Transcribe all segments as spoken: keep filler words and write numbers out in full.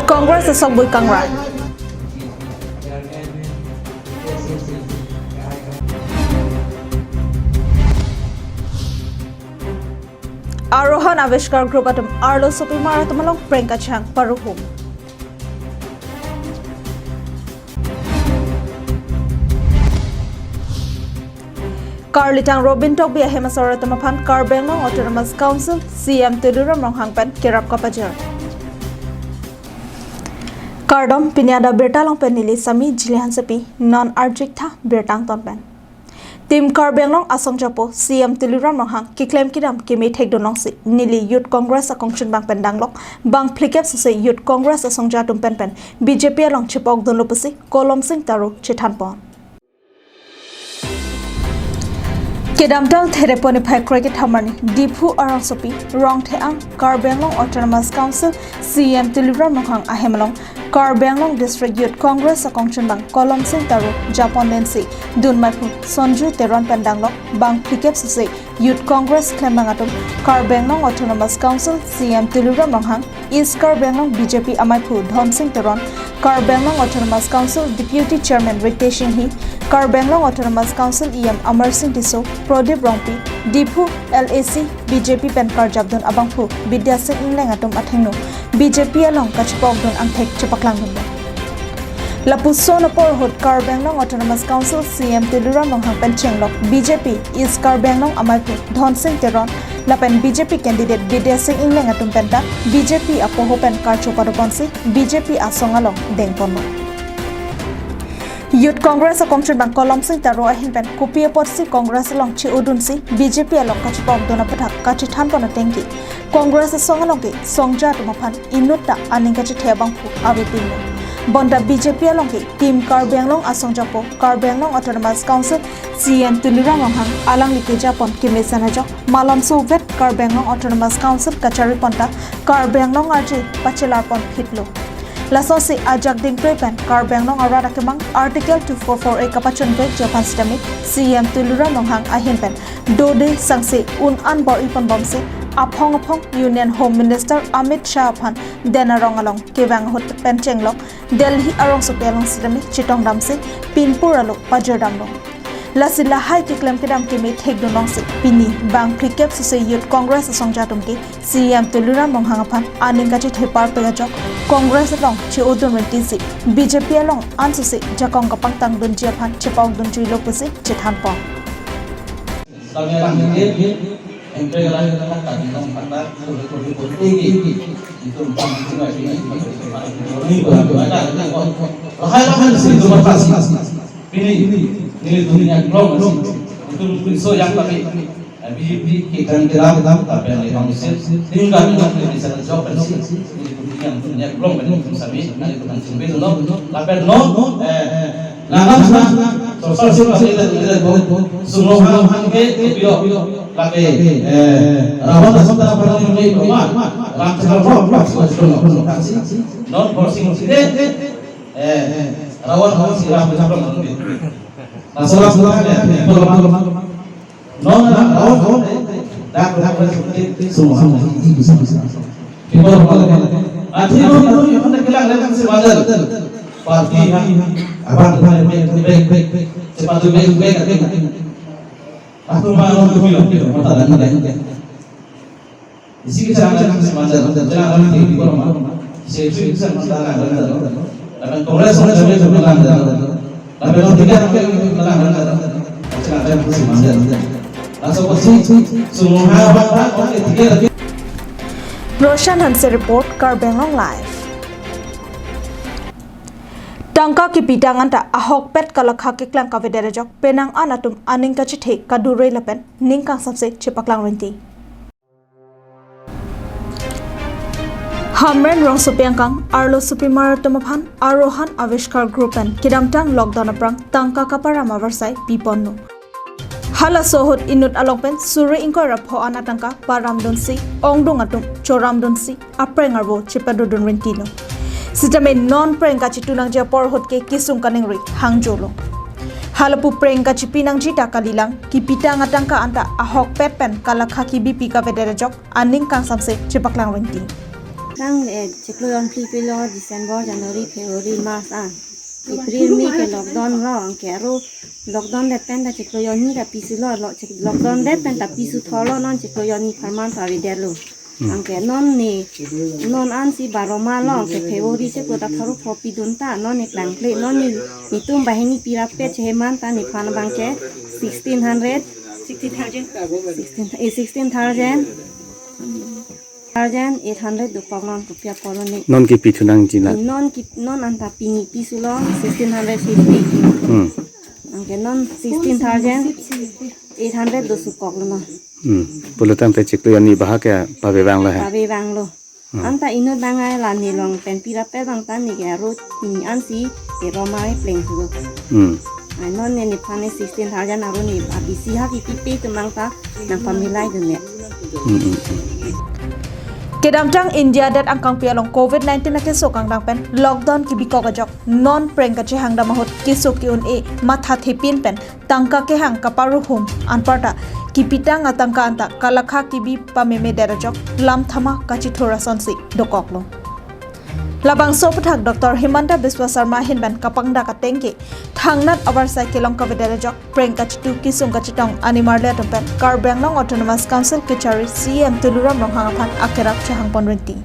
Congress asong bui kangrai. Arohan Avishkar Group atum arlo sopimar atum along prank kachehang paruhum. Karlitang Robin Tokbi ahem asor atum aphan Karbi Anglong Autonomous Council C E M Tuliram Ronghang pen kerap kapajir. Kardom, pini adak birta along pen neli Sami Jili Hansepi, non arjik tha birta angton pen. Team Karbi Anglong asong japo C E M Tuliram Ronghang keklem kedam keme thekdun longsi neli Youth Congress akongchun bang pen danglok bang phlikep sese Youth Congress asong ja atum pen pen B J P along chepok dunlo pusi Kolomsing Taro chethanpon. Kedamtang Therepo niphai krekethom arni Diphu arongsopi Rongtheang Karbi Anglong Autonomous Council C E M Tuliram Ronghang ahem along Karbi Anglong District Youth Congress akongchun bang Kolomsing Taro japon lensi dunmaiphu Sonju Teron pen danglok bang phlikep sese Youth Congress klembang atum Karbi Anglong Autonomous Council C E M Tuliram Ronghang, East Karbi Anglong B J P amaiphu Dhonsing Teron, Karbi Anglong Autonomous Council Deputy Chairman Ritesh Enghi, Karbi Anglong Autonomous Council E M Amarsing Tisso, Prodip Rongpi, Diphu L A C B J P pen karjapdun abangphu Bidya Sing Engleng atum athengno B J P along kachepokdun angthek chepaklangdun. Lapuson apor ahut Karbi Anglong Autonomous Council C E M Tuliram Ronghang pen chenglok B J P East Karbi Anglong amaiphu Dhonsing Teron lapen B J P candidate Bidya Sing Engleng atum penta B J P apoho pen karcho padoponsi B J P asong along dengponlo. Youth Congress akongchun bang Kolomsing Taro ahin pen kopi apotsi Congress along che-odunsi B J P along kachepokdun aputhak kachethanpon atengke Congress asong along ke songja atum aphan inut ta aning kachethe abangphu avepinlo. Bonta B J P along ke Team Karbi Anglong asong japo Karbi Anglong Autonomous Council C E M Tuliram Ronghang alangli kejapon kemesen ajok malomso vet Karbi Anglong Autonomous Council kacharipon ta Karbi Anglong arje pachelarpon phitlo. Lasonsi ajak dingpre pen Karbi Anglong arat akemang Article two four four A kapachunvekji aphan sitame C E M Tuliram Ronghang ahin pen dode sangse un an bor-iponbomsi aphong aphong Union Home Minister Amit Shah aphan den arong along kevang ahut pen chenglok Delhi arongsopi along sitame chetongdamsi pinpur alo pajirdamlo. Lasi lahai keklem kedam keme thekdun longsi pini bang phlikep sese Youth Congress asong ja atum ke C E M Tuliram Ronghang aphan aning kachethe parpek ajok Congress along che-odun rinti si B J P along ansose jakong kapangtangdunji aphan chepokdunjuilo pusi chethanpon. Kami akan bikin, empre akan kita tadi nong kata, kode kode kode ini, itu bukan itu lagi, ini bukan itu lagi, kok lahai lahai sih itu berhasil. Ini, ini dunia belum sih. Itu pinso yang kami, eh, B J P kita kita kita tapi yang lima musim, tinggal kita bisa jawab sih. Ini dunia dunia belum kan itu sami, ini bukan sumber no, lapen no, eh, Nangam sa, sosal sosal ida ida bo, sumlo ham ham ke, pilo, lake, eh, rawan asam ta pernah ni pema, ram cakar ram ram sumlo sumlo taksi, non borsing side, eh, rawan rawan si ram cakar ram. Nah, sosal sosal ya, pilo ram. Non, non, non, non. Dak, dak, dak, semua, semua. People, people. Ati non, non, non, non, kelang, kelang, si mandal. Party, ha. Abang, abang, bek, bek, bek, bek. Sepatu bek, bek, bek, bek. Aku mau, aku bilang, bilang, mata dan, dan, dan. Isi ke channel kan si mandal, channel kan di di korma. Si si bisa mandal kan dan. Lapen Congress kan jadi jadi kan dan. Lapen orang tiga kan mandal kan. Channel kan si mandal. Langsung pasti semua apa apa oke tiga lagi. Roshan Hanse report, Karbi Anglong Live. Tangka kipitang anta ahokpet kalakha keklang kavedet ajok penang an atum aning kachethe kadure lapen ning kangsamse chepaklang rinti. Hamren rongsopi angkang arlo sopimar atum aphan Arohan Avishkar Group pen kedamtang lockdown aphrang tangka kaparam avarsai piponlo. Halaso ahut inut along pen suri ingkoi ra pho an atangka paramdunsi ongdung atum choramdunsi aphreng arvo chepadodun rintilo. Sitame non phreng kachetunangji apor ahut ke kesung kaningri hangjolo. Halapu phreng kachepinangji ta kalilang, kipitang atangka anta ahokpet pen kalakha kibipi kavedet ajok aning kangsamse chepaklang rinti. Tang, eh, chiklo jonphli pilo, December, January, February, March an. April, May ke lockdown lo, anke aro lockdown det pen ta chiklo jonni ta piso lo, lo, chik-, lockdown det pen ta piso thorlo, non chiklo jonni apharman ta avedetlo. Hmm. Anke non ne, non ansi baro ma lo, anke February chiklo ta thorok pho pidun ta, non ne klangkle, non ne, netum banghini pi rapet cheheman ta nephan abang ke sixteen hundred, sixteen thousand. Sixteen, eh, sixteen thousand. Thousand eight hundred dokok non, kopi apotlo ne. Non kipi thu nangji la? Non ki, non anta pini piso lo, sixteen hundred fifty. Hmm. Anke non sixteen thousand eight hundred do sukoklo non. Hmm. Pulo tangte chiklo jonni baha ke pave vanglo he? Pave vanglo. Hmm. Anta inut bang ai la ne along pen pi rapet abang ta ne ke aro pini ansi e roma e pleng thu. Hmm. Ai non ne nephan ne sixteen thousand aro ne abisi ha kipi pe atum abang ta nangpamilai dun ne. Hmm, hmm, hmm. Kedamtang India det angkangpi along covid nineteen akeso kangdang pen lockdown kibikok ajok non phreng kachehang dam ahut keso ke-un-e mathathepin pen tangka kehang kaparuhum anparta kipitang atangka anta kalakha kibi pamemedet ajok lam thama kachithur asonsi dokoklo. Labangso aputhak Doctor Himanta Biswa Sarma ahin pen kapangdak ateng ke thangnat avarsai kelong kavedet ajok phreng kachitu kesung kachetong animarli atum pen Karbi Anglong Autonomous Council kechari C E M Tuliram Ronghang aphan akerap chehangpon rinti.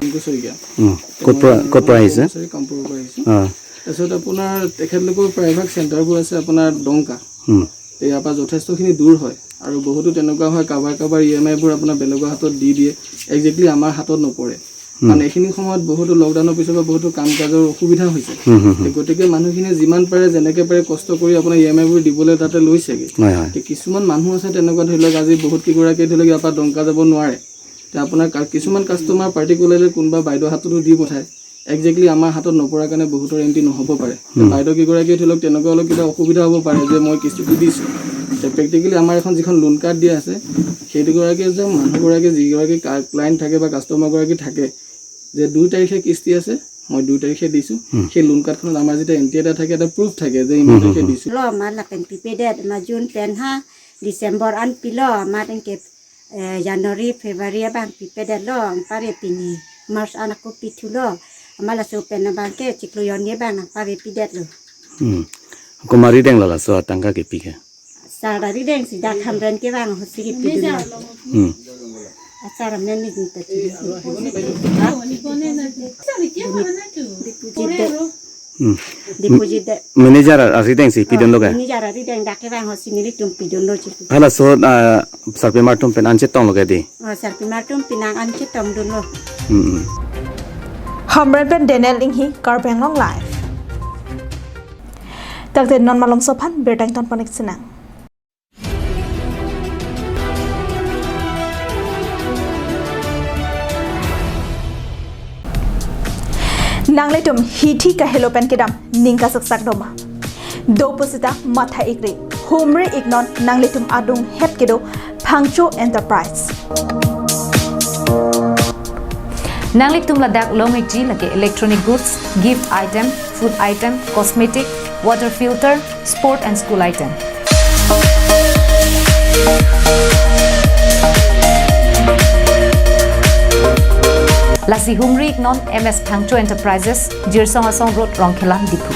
Rinku শইকীয়া। উম, ক'ত পৰা, ক'ত পৰা আহিছে? মই কামপুৰৰ পৰা আহিছোঁ। অ। তাৰপিছত আপোনাৰ তেখেতলোকৰ প্ৰায়ভাগ চেণ্টাৰবোৰ আছে আপোনাৰ ডংকা। উম। তো ইয়াৰ পৰা যথেষ্টখিনি দূৰ হয় আৰু বহুতো তেনেকুৱা হয়, কাৰোবাৰ কাৰোবাৰ ই এম আইবোৰ আপোনাৰ বেলেগৰ হাতত দি দিয়ে, একজেক্টলি আমাৰ হাতত নপৰে। উম। কাৰণ এইখিনি সময়ত বহুতো লকডাউনৰ পিছৰ পৰা বহুতো কাম কাজৰ অসুবিধা হৈছে। উম, হুম, হুম। তো গতিকে মানুহখিনিয়ে যিমান পাৰে যেনেকে পাৰে কষ্ট কৰি আপোনাৰ ই এম আইবোৰ দিবলৈ তাতে লৈছেগৈ। হয়, হয়। তো কিছুমান মানুহ আছে তেনেকুৱা, ধৰি লওক আজি বহুত কেইগৰাকীয়ে ধৰি লওক ইয়াৰ পৰা ডংকা যাব নোৱাৰে। এতিয়া আপোনাৰ কা-, কিছুমান কাষ্টমাৰ পাৰ্টিকুলাৰলি কোনোবা বাইদেউ হাততো দি পঠায়, একজেক্টলি আমাৰ হাতত নপৰাৰ কাৰণে বহুতৰ এণ্ট্ৰি নহ'ব পাৰে। হুম। বাইদেউ কেইগৰাকীয়ে ধৰি লওক তেনেকুৱা অলপ কিবা অসুবিধা হ'ব পাৰে যে মই কিস্তিটো দিছোঁ। এতিয়া প্ৰেক্টিকেলি আমাৰ এখন যিখন লোন কাৰ্ড দিয়া আছে, সেইটোগৰাকীয়ে যে মানুহগৰাকীয়ে যিগৰাকী কা-, ক্লায়েণ্ট থাকে বা কাষ্টমাৰগৰাকী থাকে যে দুই তাৰিখে কিস্তি আছে, মই দুই তাৰিখে দিছোঁ, হুম। সেই লোন কাৰ্ডখনত আমাৰ যেতিয়া এণ্ট্ৰি এটা থাকে, এটা প্ৰুফ থাকে যে ইমান হুম, হুম, তাৰিখে হুম। দিছোঁ। Lo, amat lapen pipedet, amat June pen ha, December an pilo, amat anke eh, January, February abang pipedetlo, anpar pini March an ako pithulo. Amat laso pen abang ke chiklo jonni abang nangpavepidetlo. Hmm. Komat arideng lo laso atangka kepi ke? Sar arideng si dak Hamren kevang ahutsi kepidunlo. Hmm. Asar amen ni ta chini. Ha? Dipujite. Hmm. Dipujite. Manager arideng si pidunlo ke? Manager arideng dak kevang ahutsi nelitum pidunlo chiklo. Halaso, ah, sarpimar atum pen an chetonglo ke dei? Oh, sarpimar atum pen an chetongdunlo. Hmm, hmm. Hamren pen Daniel Inghi, Karbi Anglong Live. Tangte non malomso aphan birta ingtonpon-ik sinang. Nanglitum hithi kahelo pen kedam ning kasaksak doma? Do pusita matha-ikri, humri-iknon nanglitum adunghet kedo Phangcho Enterprise. Nanglitum ladak long-ikji lake electronic goods, gift item, food item, cosmetic, water filter, sport and school item. Lasi humri-iknon M S Phangcho Enterprises, Jirsong Asong Road, Rongkhelan, Diphu.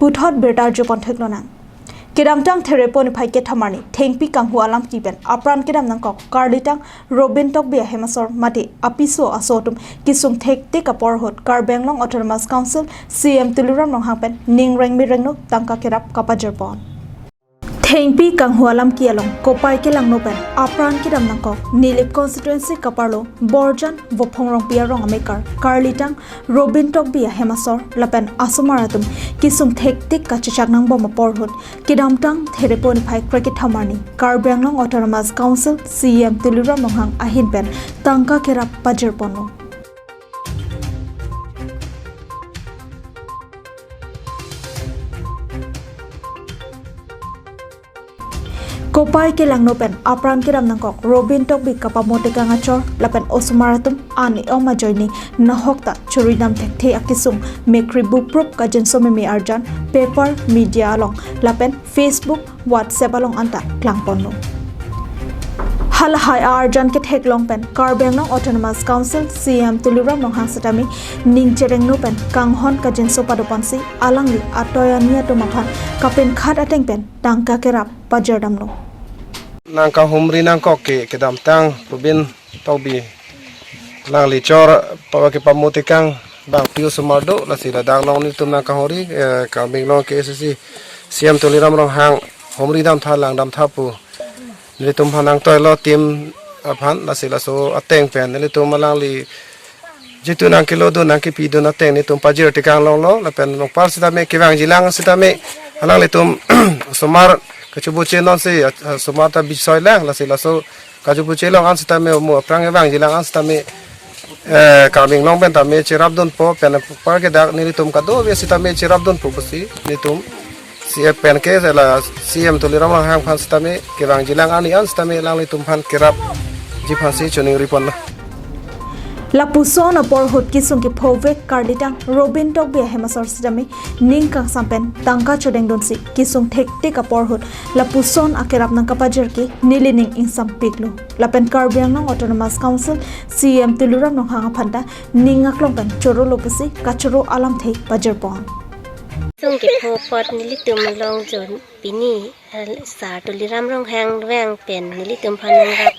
Puthot birta arjupon theklonang. Kedamtang Therepo niphai kethom arni thengpi kanghu alam kipen apran kedam nangkok karlitang Robin Tokbi ahem asor mate apiso aso atum kesung thektik apor ahut Karbi Anglong Autonomous Council C E M Tuliram Ronghang pen ning rengme rengno tangka kerap kapajirpon. Thengpi kanghu alam ki along kopai kelangno pen apran kedam nangkok Nilip constituency kaparlo Borjan Vophong Rongpi arong amekar karlitang Robin Tokbi ahem asor lapen asomar atum kesung thektik kachechak nangbom apor ahut kedamtang Therepo niphai krekethom arni Karbi Anglong Autonomous Council C E M Tuliram Ronghang ahin pen tangka kerap pajirponlo. Kopai kelangno pen apran kedam nangkok Robin Tokbi kapamo tekang achor lapen osomar atum ani om ajoine nahok ta chorui dam thekthe akesung mekri buprup kajinso meme arjan paper, media along lapen Facebook, WhatsApp along anta klangponlo. Halahai a-arjan ketheklong pen Karbi Anglong Autonomous Council CEM Tuliram Ronghang sitame ning cherengno pen kanghon kajinso padoponsi alangli atoi ani atum aphan kapenkhat ateng pen tangka kerap pajirdamlo. Nangkahumri nangkok ke kedamtang Robin Tokbi alangli chor pa kepamo tekang bangpi osomar do, lasi ladak along nelitum nangkahumri, eh, Karbi Anglong KAAC CEM Tuliram Ronghang humri damtha lang damtha pu nelitum aphan nangtoilo team aphan, lasi laso ateng pen nelitum alangli jitu nangkelodun nangkepidun ateng nelitum pajir tekang longlo, lapen nongpar sitame kevangjilang sitame alanglitum osomar kachubuche nonsi, ah, osomar ta bisoilang, lasi laso kachubuche long an sitame mo aphrang kevangjilang an sitame, eh, Karbi Anglong pen tame cherapdunpo pen nongpar ke dak nelitum kadokave sitame cherapdunpo pusi nelitum CEM pen ke la CEM Tuliram Ronghang aphan sitame kevangjilang ani an sitame alanglitum aphan kerapji aphansi choningriponlo. Lapuson apor ahut kesung kephovek karlitang Robin Tokbi ahem asor sitame ning kangsam pen tangka chodengdunsi kesung thektik apor ahut lapuson akerap nangkapajir ke nelining ingsampiklo. Lapen Karbi Anglong Autonomous Council CEM Tuliram Ronghang aphan ta ning aklong pen chorolo pusi kachoro alamthe pajirpon. Sung kepho apot nelitum along jon pini, eh, Sar Tuliram Ronghang vang pen nelitum aphan nangrap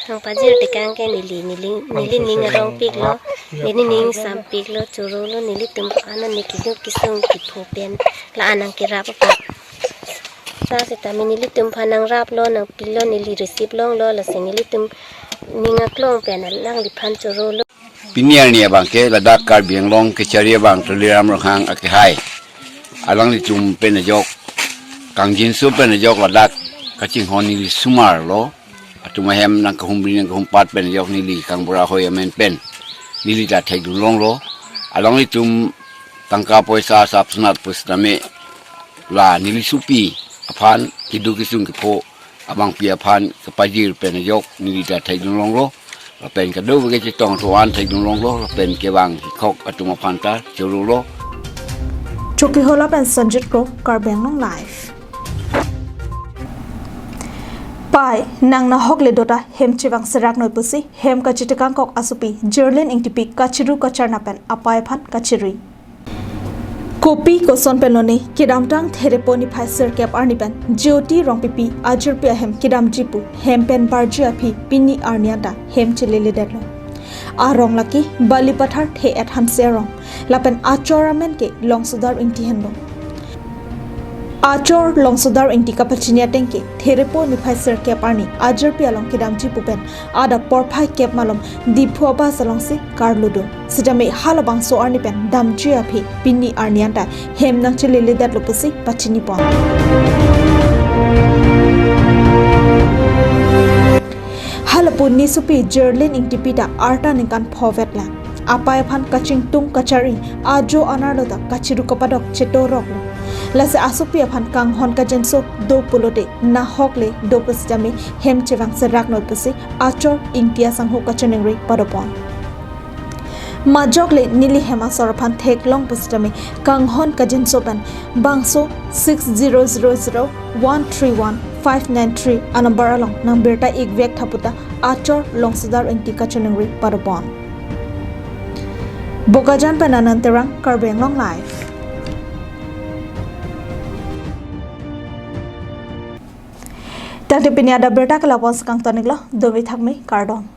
nangpajir tekang ke neli, neli, nelining arongpiklo, nelining ingsampiklo, chorolo nelitum aphan ani keduk kesung kepho pen la-an nangkerap apot. Sa sitame nelitum aphan nangraplo, nangpilo, neli receive longlo, lasi nelitum ning aklong pen alangliphan chorolo. Pini arni abang ke ladak Karbi Anglong kechari abang Tuliram Ronghang akehai alanglitum pen ajok, kangjinso pen ajok ladak kachinghon neli osomar lo. Atum ahem nangkahumri nangkahumpat pen ajok neli kangbura hoi amen pen neli ta thekdun longlo. Alanglitum tangka poisa asap sunat pusitame la neli sopi aphan keduk kesung kepho abangpi aphan kepajir pen ajok neli ta thekdun longlo, lapen kadokave kachetong atoan thekdun longlo, lapen kevang kekhok atum aphan ta chorolo. Chokihola pen Sanjit Kro, Karbi Anglong Live. Pai, nang nahok le dota hem chevang serak noi pusi hem kachetekang kok asopi Jerlin Ingtipi kachiru kacharna pen apai aphan kachirui. Kopi koson pen lone, kedamtang Therepo niphai sirkep arni pen Jyoti Rongpipi ajirpi ahem kedamji pu hem pen barji aphi pini arni anta hem cheleledetlo. Arong lake Balipathar The-et Hanse arong, lapen achor amen ke Longsodar Ingti henlo. Achor Longsodar Ingti kapachini ateng ke Therepo niphai sirkep arni ajirpi along kedamji pu pen adap porphai kep malom Diphu a-bus alongsi karlu do. Sitame halabangso arni pen damji aphi pini arni anta hem nangcheleledetlo pusi pachinipon. Halapu nesopi Jerlin Ingtipi ta arta ningkan pho vetlang. Apai aphan kachingtung kachari ajo anerlo ta kachiru kapadok chetoroklo. Lasi asopi aphan kanghon kajinso do pulote nahok le do pusitame hem chevang serak noi pusi achor Ingti asangho kachoningri padopon. Majok le neli hem asor aphan theklong pusitame kanghon kajinso pen bangso six zero zero zero one three one five nine three a-number along nangbirta ikvek tha puta achor Longsodar Ingti kachoningri padopon. Bokajan pen Anand Terang, Karbi Anglong Live. Tangte pini adap birta ke la-an si kangton-iklo, domi thakmi, kardom.